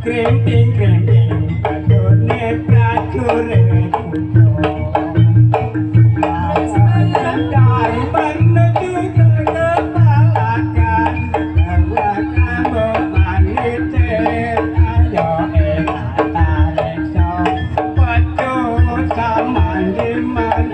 Krimping-krimping padune prajurit kutha. Menuju ke kepalakan, kamu manitir, ayo ing antariksa. Pecut samandi menang.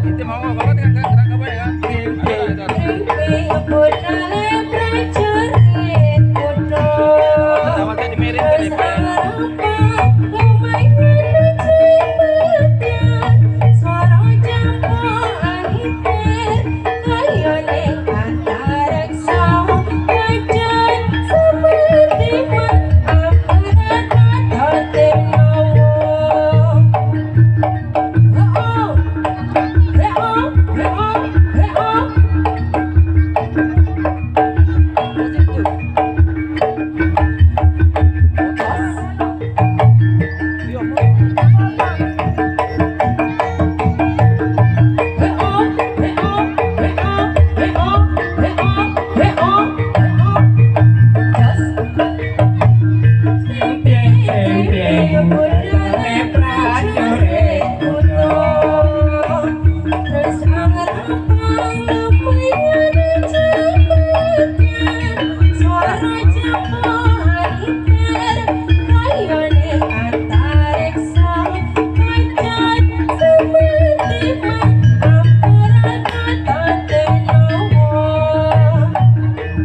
Itu mau bapak dengan gerak apa ya? Krimping budale prajurit kutha. Terus arep lumayan cepet, swara jampokan iter kaya ning antariksa. Pancen seperti amperan kadote nawa. Oh, oh, oh, oh. Krimping-krimping budale prajurit kutha. Terus angrapang lumayan cepetnya, suara jampokan iter kaya ning antariksa. Pancen seperti amperan kadote nawa.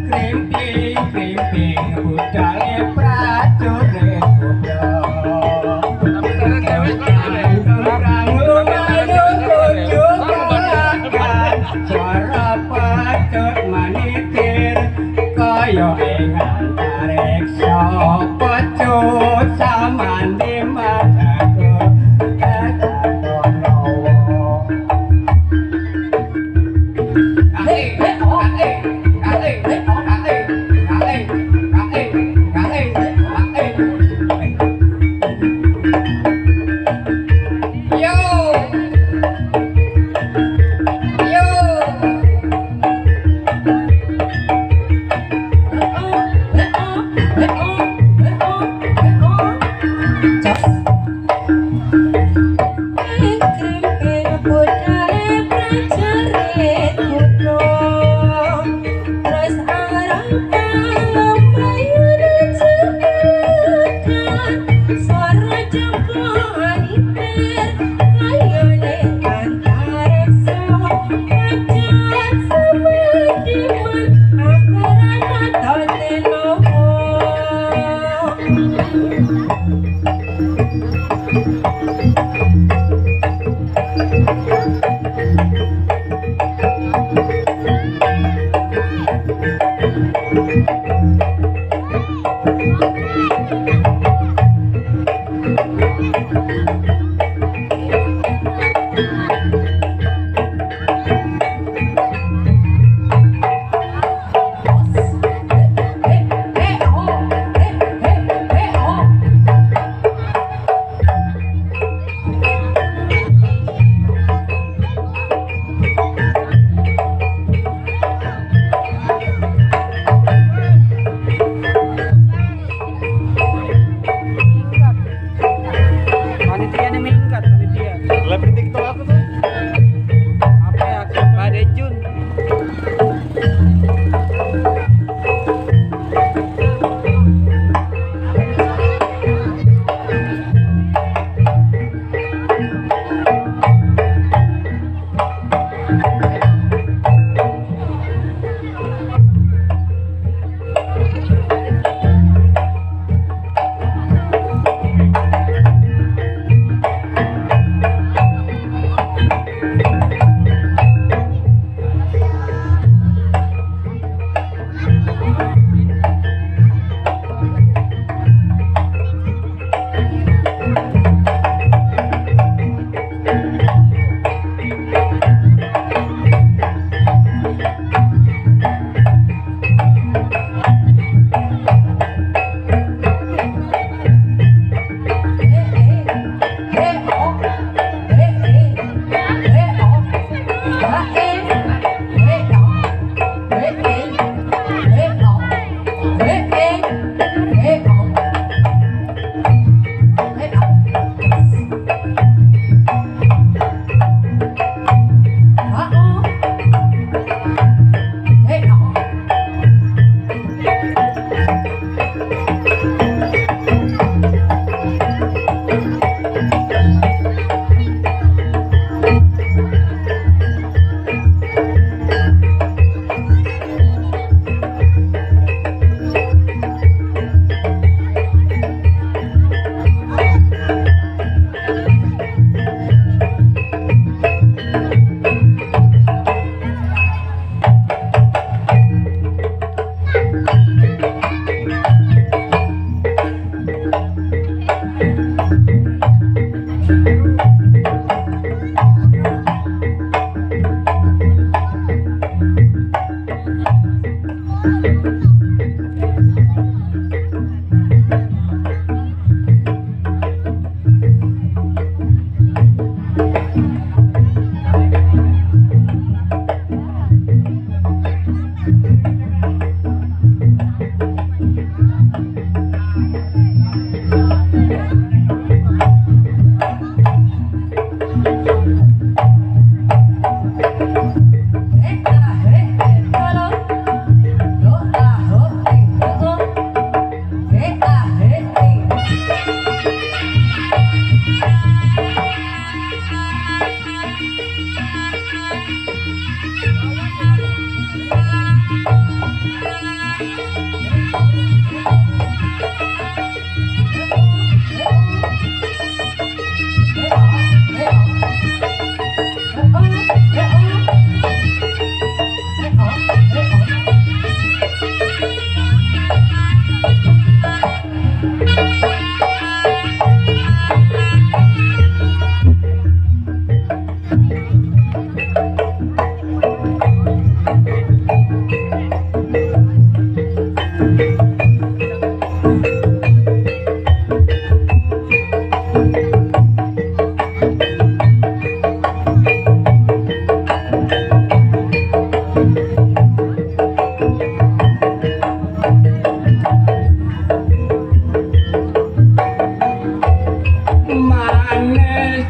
Krimping-krimping budale prajurit kutha. Suara pecut manitir kaya ing antariksa. Pecut samandi madaku kekaton rawa. Hey, hey, oh, hey, hey, hey, oh, hey, hey, hey, hey, hey, hey. Yo, yo. Oh, oh, oh, oh, oh. Krimping budale prajurit kutha. Terus angrapang lumayan cepet, suara jampokan iter kaya ning antariksa. Pancen seperti amperan kadote nawa. Panitia minggat, panitia. Lah TikTok aku tuh. Apa ya? Pak Dejun.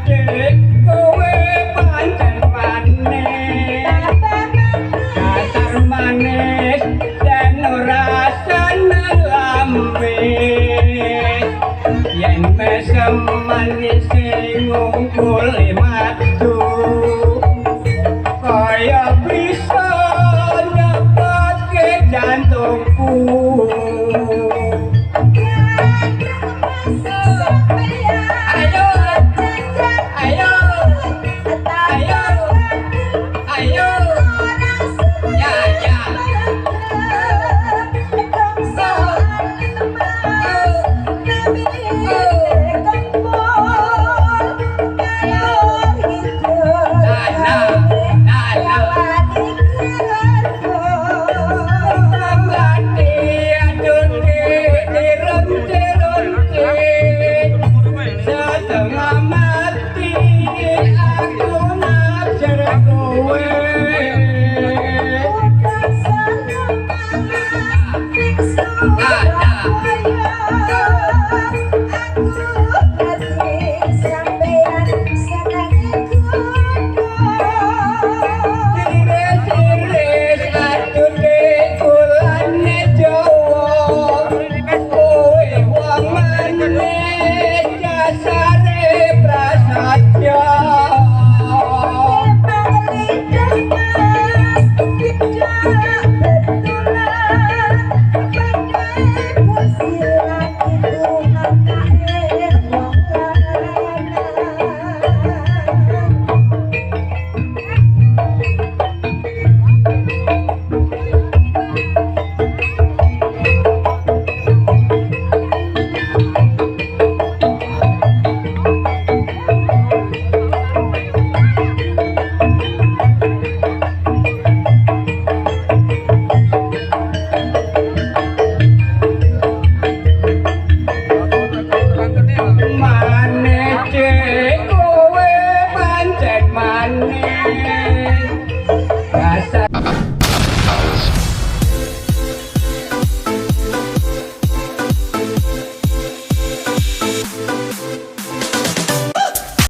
Dik, kowe pancen manis. Dasar manis dan ora seneng lamis. Yen mesem manis sing ngungkul.